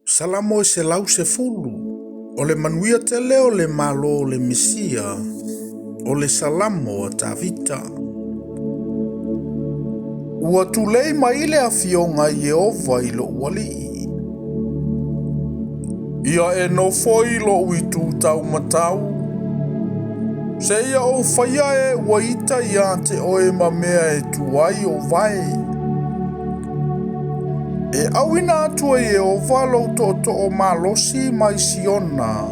Salamo e 110, o le manuia tele o le Malo o le Mesia, o le Salamo a Tavita. Ua tulei mai le afioga a Ieova i lou alii, Ia e nofo i lou itu taumatau, seia ou faia e ua ita ia te oe ma mea e tu ai ou vae. E auina atu e Ieova lou tootoo malosi mai Siona.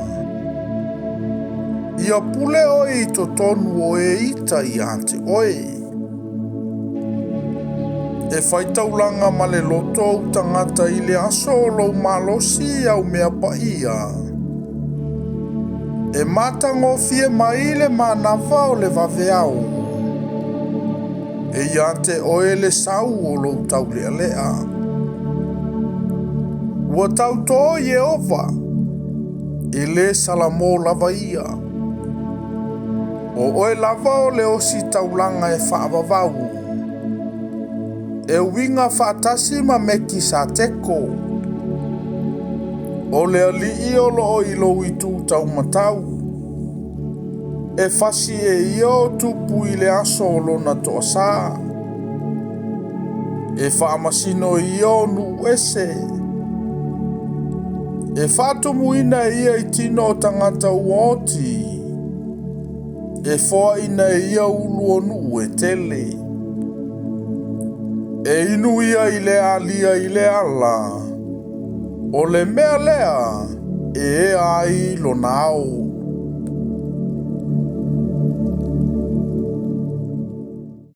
Ia pule oe i totonu o e ita ia te oe. E fai taulaga ma le loto ou tagata i le aso o lou malosi au mea paia. E matagofie mai le manava o le vaveao. E ia te oe le sau o lou taulealea. Ua tautō Ieova, e lē Salamo lava ia. O oe lava o le osi taulaga e faavavau. E uiga faatasi ma Mekisateko. O le alii o loo i lou itu taumatau. E fasi e ia o tupu i le aso o lona toasā. E faamasino e ia o nuu ese. E faatumuina e ia i tino o tagata ua oti. E foaina e ia ulu o nuu e tele. E inu ia i le alia i le ala. O le mea lea e ea ai lona ao.